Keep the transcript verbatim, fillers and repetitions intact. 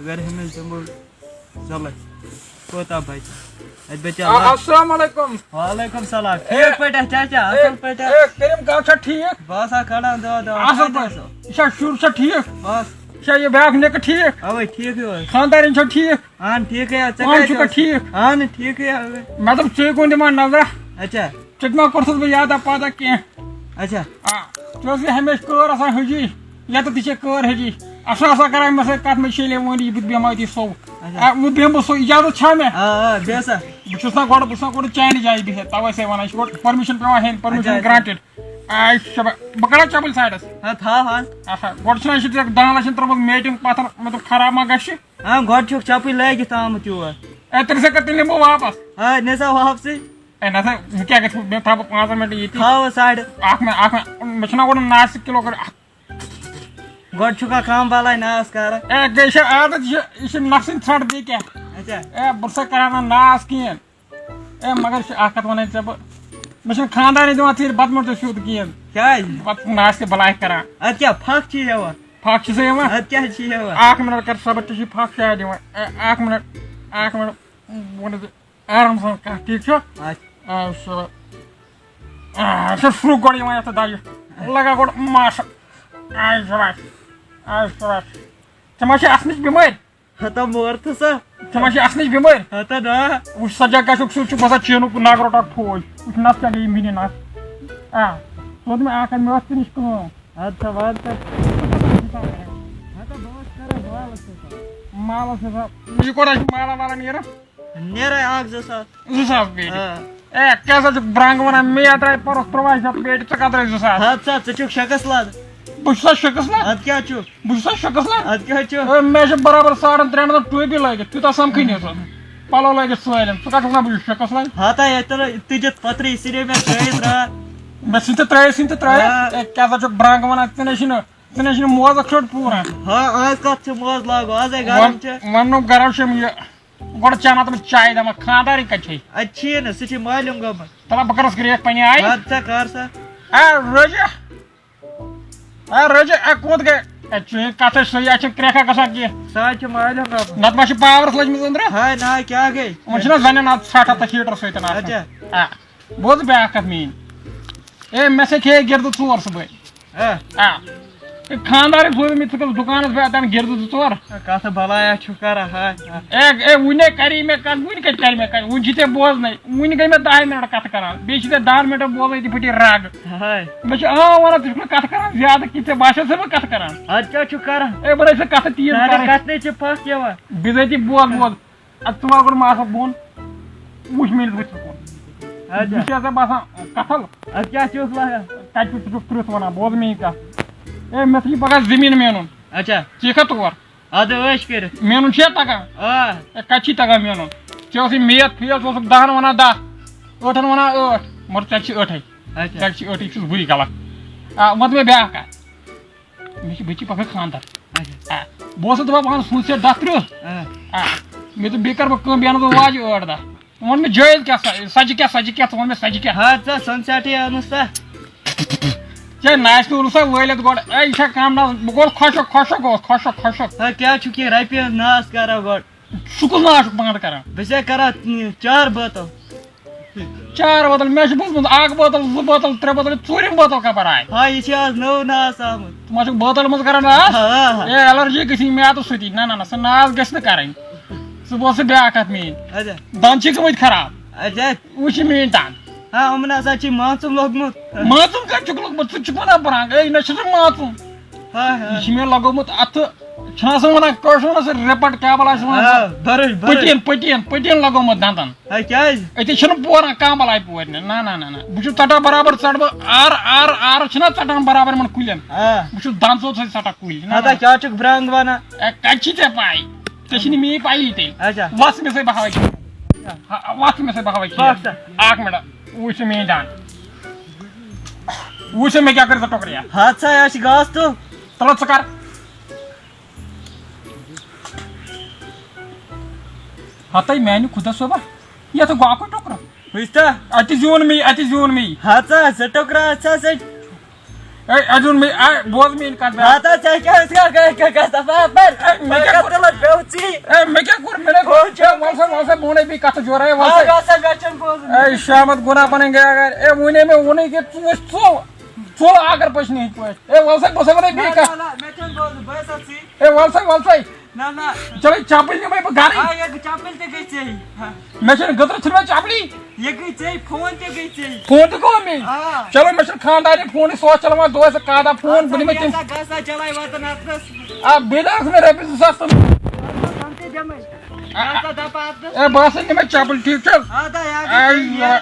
اگر ہُمِس دِمو زَلَے، کوتاہ بَچہِ؟ اَتہِ بَچہِ آ، اللہ۔ السلام علیکم۔ وعلیکم السلام۔ اے، ٹھیٖک پٲٹھۍ ہا چاچا؟ اے، اَصٕل پٲٹھۍ ہا؟ اے، کریٖم کاک چھا ٹھیٖک؟ بہٕ آسہٕ ہا کھڑان دۄہ دۄہ۔ اَصٕل پٲٹھۍ۔ یہِ چھا شُر چھا ٹھیٖک؟ بَس۔ یہِ چھا یہِ بیٛاکھ نِکہٕ ٹھیٖک؟ اَوَے ٹھیٖکٕے اوس۔ خانٛدارِنۍ چھا ٹھیٖک؟ اَہَن ٹھیٖکٕے حظ۔ ژےٚ پانہٕ کَتہِ چھُکھا اوس؟ ٹھیٖک؟ اَہَن ٹھیٖکٕے حظ۔ مےٚ دوٚپ، ژٕے کُن دِمہٕ ہا نظرا۔ اچھا۔ ژےٚ تہِ ما کوٚرتھَس بہٕ یادہ پادہ کینٛہہ؟ اچھا۔ آ، ژےٚ ٲس یہِ ہمیشہِ کٲر آسان ہُجی، یَتَتھ تہِ چھےٚ کٲر ہُجی۔ اَسا آسان کَران مےٚ سۭتۍ کَتھ، مےٚ چھِ ییٚلہِ ووٚن یہِ بہٕ بیٚہمہٕ أتی سوٚو۔ اچھا۔ آ، وۄنۍ بیٚہمہٕ بہٕ سوٚو، اِجازت چھا مےٚ؟ آ، آ، بیٚہہ سا۔ بہٕ چھُس نا گۄڈٕ، بہٕ چھُس نا گۄڈٕ چانہِ جایہِ بِہِتھ، تَوَے چھَسَے وَنان، یہِ چھُ گۄڈٕ permission پٮ۪وان ہیٚنۍ، permission اچھا، اچھا۔ Granted۔ آ، یہِ چھُ شبا-، بہٕ کَڑا چَپٕلۍ سایڈَس؟ ہا، تھاو حظ۔ اچھا، گۄڈٕ چھُنہ أسۍ یہِ دَہَن لَچھَن ترٛٲومٕژ meeting پَتھَر، مےٚ دوٚپ خراب ما گژھِ؟ ہا، گۄڈٕ چھُکھ چَپٕلۍ لٲگِتھ آمُت یور۔ اے، تیٚلہِ سا کَتھ تیٚلہِ نِمو واپَس۔ آ، نہِ سا واپسٕے۔ اے، نہ سا، وۄنۍ کیٛاہ گژھِ؟ مےٚ تھاوٕ بہٕ پانٛژَن مِنٹَن ییٚتی۔ تھاوَو سایڈٕ۔ اَکھ مِنٹ، اَکھ مِنٹ، مےٚ چھُنہ گۄڈٕ ناس کِلوٗ کٔرِتھ۔ اَکھ گۄڈٕ چھُکھا کَم بَلاے ناس کَران؟ اے، گٔے چھِ عادت، یہِ چھِ، یہِ چھِ نَفسٕنۍ ژھرٛٹھ، بیٚیہِ کیٛاہ؟ اچھا۔ اے، بہٕ چھُسَے کَران نہٕ ناس کِہیٖنۍ۔ اے، مگر چھِ اَکھ کَتھ وَنَے ژےٚ بہٕ، مےٚ چھِنہٕ خانٛدارٕے دِوان ژیٖرۍ بَتہٕ مۄنٛڈ تہِ سیوٚد کِہیٖنۍ۔ کیٛازِ؟ پَتہٕ چھُکھ ناس تہِ بَلاے کَران۔ اَدٕ کیٛاہ، پھَکھ چھِ یِوان؟ پھَکھ چھِ سا یِوان؟ اَدٕ کیٛاہ چھِ یِوان؟ اَکھ مِنٹ کَر صبر، ژےٚ چھُے پھَکھ شاید یِوان۔ اے، اَکھ مِنٹ، اَکھ مِنٹ، ووٚنُے ژےٚ۔ آرام سان کَتھ، ٹھیٖک چھُ؟ اچھا۔ آ، سُہ، آ، سُہ سُہ گۄڈٕ یِوان یَتھ دَجہِ۔ لَگا گۄڈٕ مَس۔ آ، شاباش۔ آ، شاباش۔ ژےٚ ما چھِ اَتھ نِش بٮ۪مٲرۍ؟ ہتا مورتھٕ سا۔ ژےٚ ما چھِ اَتھ نِش بٮ۪مٲرۍ؟ ہتا نا۔ وٕچھ سا جگہ چھُکھ، سُہ چھُ باسان چینُک ناگہٕ روٚٹاکھ ٹھوٗج۔ وٕچھ نَس کیٛاہ گٔیہِ مِنہِ نَس۔ آ، سُہ ووٚن مےٚ اَکھ اَنہِ مےٚ ٲس ژےٚ نِش کٲم۔ اَدٕ سا وَن تہٕ۔ ہتا بہٕ اوسُس کران مالَس سۭتۍ۔ مالَس سۭتۍ۔ یہِ کوٚت حظ چھُ مالا والا نیران؟ نیرے اکھ زٕ ساس۔ زٕ ساس بیٚیہِ۔ آ۔ اے، کیٛاہ سا چھُکھ برٛنٛگ وَنان؟ مےٚ درٛاے پَرُس تُرٛواہ شیٚتھ بیٚیہِ، ژٕ کَتھ درٛاے زٕ ساس؟ ہَتھ سا، ژٕ چھُکھ شَکَس لَد۔ بہٕ چھُسا شَکَس لَد؟ اَدٕ کیٛاہ چھُکھ؟ بہٕ چھُسا شَکَس لَد؟ اَدٕ کیٛاہ چھُکھ؟ اے، مےٚ چھِ برابر ساڑَن ترٛٮ۪ن ہَتَن ٹوپی لٲگِتھ، تیوٗتاہ سَمکھٕے نہٕ ژٕ۔ پَلو لٲگِتھ سٲلِم، ژٕ کَتھ چھُکھ وَنان بہٕ چھُس شَکَس لَد؟ ہَتا ییٚتہِ تہِ دِتھ پَتھرٕے، اِسی لیے مےٚ ترٛٲیِتھ راتھ۔ مےٚ ژھٕنۍ تہٕ ترٛٲیِتھ، ژھٕنۍ تہٕ ترٛٲیِتھ۔ آ۔ اے، کیٛاہ سا چھُکھ برٛنٛگ وَنان؟ ژےٚ نَے چھُنہٕ، ژےٚ نَے چھُنہٕ موزٕ کھیوٚٹ پوٗرٕ۔ ہا، آز کَتھ چھِ موزٕ لاگو؟ آزے گرم وَن-، چھِ۔ وَنُن گرم چھُم یہِ۔ گۄڈٕ چانہٕ اَتھ منٛز چاے دَما، خانٛدارٕنۍ کَتہِ چھے؟ اَتہِ چھِیی نہٕ، سُہ چھُ مالیُن گوٚمُت۔ تَلہ بہٕ کَرَس کرٛیک پنٛنہِ آیہِ۔ اَدٕ سا کَر سا۔ اے رٲجہِ، اے رٲجہِ، اے کوٚت گٔے؟ اے چٲنۍ کَتھ ہے صحیح، اَتہِ چھِنہٕ کرٛٮ۪کھا گژھان کینٛہہ۔ سُہ حظ چھُ مالیُن گوٚمُت۔ نَتہٕ ما چھِ پاورَس لٔجمٕژ أنٛدرٕ؟ ہاے نہ، کیٛاہ گٔے؟ وۄنۍ چھِنہ زَنٮ۪ن اَتھ ژھَٹھ اَتھ ہیٖٹرَس سۭتۍ آسان۔ اچھا۔ آ، بوز بیٛاکھ کَتھ میٛٲنۍ۔ اے مےٚ سا کھیٚیے گِردٕ ژور صُبحٲے۔ ہہ۔ آ۔ ہے، خانٛدارَن سوٗزُم یہِ، ژٕ گژھ دُکانَس پٮ۪ٹھ اَتٮ۪ن گِردٕ زٕ ژور۔ کَتھ بَلایا چھُکھ کَران، ہہ، ہہ۔ اے، اے، وُنہِ کَرِ مےٚ کَتھ، وُنہِ کَتہِ کَرِ مےٚ کَتھ؟ وُنہِ چھِ ژےٚ بوزنَے، وُنہِ گٔے مےٚ دَہہِ مِنٹہٕ کَتھٕ کَران، بیٚیہِ چھِ ژےٚ دَہَن مِنٹَن بوزنَے یِتھ پٲٹھۍ راگہٕ۔ ہاے۔ مےٚ چھِ عام وَنان، ژٕ چھُکھ نہٕ کَتھٕ کَران زیادٕ کینٛہہ، ژےٚ باسیٚو سا مےٚ کَتھٕ کَران؟ اَدٕ کیٛاہ چھُکھ کَران؟ اے، بہٕ نَے چھُس کَتھٕ تیٖژ نہ، نہ، کَران۔ کَتھٕ نَے چھِ پھَکھ یِوان۔ بِذٲتی بوز، بوز۔ اَدٕ ژٕ وَل گۄڈٕ ماسَس بۄن، وٕچھ میٛٲنِس بٕتھِس کُن۔ اچھا۔ بہٕ چھُس ژےٚ باسان کَتھَل؟ اَدٕ کیٛاہ چھُکھ وَنان؟ کَتہِ چھُکھ، ژٕ چھُکھ ترٛیُتھ وَنان، بوز میٛٲنۍ کَتھ۔ اے، مےٚ چھُ یہِ پَگاہ زٔمیٖن مینُن۔ اچھا۔ ژٕ یِکھا تور؟ اَدٕ عٲش کٔرِتھ۔ مینُن چھُیا تَگان؟ آ۔ اے، کَتہِ چھی تَگان مینُن؟ ژےٚ اوسُے میتھ فیل، ژٕ اوسُکھ دَہَن وَنان دَہ، ٲٹھَن وَنان ٲٹھ، مگر ژےٚ چھِ ٲٹھَے۔ اچھا۔ ژےٚ چھِ ٲٹھَے، یہِ چھُس بٕے غلط۔ آ، وَن تہٕ مےٚ بیٛاکھ کَتھ۔ مےٚ چھِ بٔچی پَگاہ خانٛدَر۔ اچھا۔ آ، بہٕ اوسُس دَپان پانَس ہُہ ژےٚ دَہ تٕرٛہ۔ آ۔ آ، مےٚ دوٚپ بیٚیہِ کَرٕ بہٕ کٲم، بیٚیہِ اَنہٕ بہٕ واجہِ ٲٹھ دَہ۔ ژٕ وَن مےٚ جٲیِز کیٛاہ سا، سَجہِ کیٛاہ، سَجہِ کیٛاہ، ژٕ وَن مےٚ سَجہِ کیٛاہ؟ ہَتھ سا، سَن سیٹٕے اَنُس سا۔ ژےٚ ناشتہٕ اوٚنُس سا وٲلِتھ گۄڈٕ، اے، یہِ چھا کَم ناز؟ بہٕ گوٚوُس خۄشک، خۄشک گوٚوُس، خۄشک، خۄشک۔ ہے، کیٛاہ چھُکھ یہِ رۄپیہِ ناز کَران گۄڈٕ؟ سُہ کُس ناز چھُکھ پانہٕ کَران؟ بہٕ چھُسے کَران، اۭں، چار بٲتَل۔ چار بٲتل، مےٚ چھُ بوٗزمُت اکھ بٲتل، زٕ بٲتل، ترٛےٚ بٲتل، ژوٗرِم بٲتل کپٲرۍ آیہِ؟ ہاے، یہِ چھِ آز نٔو ناز آمٕژ۔ ژٕ ما چھُکھ بٲتلن منٛز کران ناز؟ آ، آ۔ اے، الرجی گٔژھی میادس سۭتی۔ نہ، نہ، نہ، سۄ ناز گژھِ نہٕ کرٕنۍ۔ ژٕ بوز سا بیٛاکھ کتھ میٛٲنۍ۔ اچھا۔ دند چھِ گٔمٕتۍ خراب۔ اچھا۔ وٕچھ یہِ میٛٲنۍ دند۔ ہا، یِمن ہسا چھِ مانٛژُم لوٚگمُت۔ مانٛژُم کتہِ چھُکھ لوٚگمُت؟ ژٕ چھُکھ ونان بہٕ رنٛگ؟ اے، مےٚ چھُنہٕ مانٛژُم۔ ہا، ہا۔ یہِ چھُ مےٚ لگومُت اتھٕ، چھُنہ آسان ونان، کٲشُر ونان سُہ رِپٹ کیٛاہ بلاے چھِ ونان آ، سُہ؟ بٔرٕش، بٔرٕش۔ پٔٹیٖن، پٔٹیٖن، پٔٹیٖن لگومُت دندن۔ ہے، کیٛازِ؟ أتی چھِنہٕ پوران کانٛہہ بلاے پورِ نہٕ۔ نہ، نہ، نہ، نہ۔ بہٕ چھُس ژٹان برابر، ژٹہٕ بہٕ آر، آر، آر چھِنہ ژٹان برابر یِمن کُلٮ۪ن۔ آ۔ بہٕ چھُس دنٛد ژوٚٹ سۭتۍ ژٹان کُلۍ۔ نہ، ہتا، نہ۔ کیٛاہ چھُکھ برٛنٛگ ونان؟ اے، کتہِ چھی ژےٚ پاے؟ ژےٚ چھِی نہٕ میٛٲنۍ پایی تیٚلہِ۔ اچھا۔ وَس مےٚ سۭتۍ بہٕ ہاوے کہِ۔ ہا، وَس مےٚ سۭتۍ بہٕ ہاوے کہِ۔ وَس سا۔ اکھ مِنٹ۔ وٕچھ ژٕ میٛٲنۍ دنٛد۔ وٕچھ ژٕ مےٚ کیٛاہ کٔرۍ ژےٚ ٹۄکرِ؟ ہتھ سا، یہِ چھِ گاسہٕ تُل۔ تُلو ژٕ کر۔ ہتے میانہِ خدا صٲبا، یتھ گوٚو اکُے ٹُکرٕ۔ وٕچھتا؟ اتہِ زیوٗن مے، اتہِ زیوٗن مے۔ ہتا زٕ ٹُکرٕ ہسا سۭتۍ۔ اے، اَجُن، مےٚ، اے، بوز میٛٲنۍ کَتھ، بے-، ہتا ژےٚ کیٛاہ ٲسۍ گژھان، گژھان، گژھان، گژھان، اے، مےٚ کیٛاہ کوٚر؟ تیٚلہِ پیوٚو ژٕے۔ اے، مےٚ کیٛاہ کوٚر؟ مےٚ نَے کوٚر۔ ہے، وَلہٕ سا، وَلہٕ سا، بہٕ وَنَے بیٚیہِ کَتھ، ژٕ جورَے، وَلہٕ سا۔ ہا، وَلہٕ سا، مےٚ چھُنہٕ بوزُن۔ اے، شامَتھ گُناہ پَنٕنۍ گٔے اگر۔ اے، وُنے مےٚ وُنُے کہِ ژٕ وٕچھ ژوٚل، ژوٚل اگر پٔچھنہِ ہِنٛدۍ پٲٹھۍ۔ اے، وَلہٕ سا، بہٕ وَنَے بیٚیہِ نہ، کَتھ۔ نہ، نہ، مےٚ چھُنہٕ بوزُن، بہٕ ہسا ژٕے۔ اے، وَلہٕ سا، وَلہٕ سا۔ نہ، نہ۔ چلو، چپٕلۍ نِمَے بہٕ گَرٕے۔ آ، یہِ چپٕلۍ تہِ گٔے ژےٚ۔ ہا۔ مےٚ چھَنہٕ گٔدرٕ ژھٕنمٕژ چپلی۔ یہِ گٔے ژےٚ، فون تہِ گٔے ژےٚ۔ فون تہِ گوٚو مےٚ۔ آ۔ چلو، مےٚ چھُنہٕ خانٛدارنہِ فونٕے، سُہ اوس چلاوان دۄہَے سُہ کادا فون، بہٕ نِمَے تِم۔ گژھا، گژھا، چلاے واتَن اَتنَس۔ آ، بیٚیہِ دَپَکھ مےٚ رۄپیہِ زٕ ساس تہٕ۔ تِم تہِ دِمَے۔ آ۔ گژھا دَپہٕ اَتنَس۔ اے، بہٕ ہسا نِمَے چپٕلۍ، ٹھیٖک چھا؟ آ، دا، یہِ اے، گٔے ژےٚ۔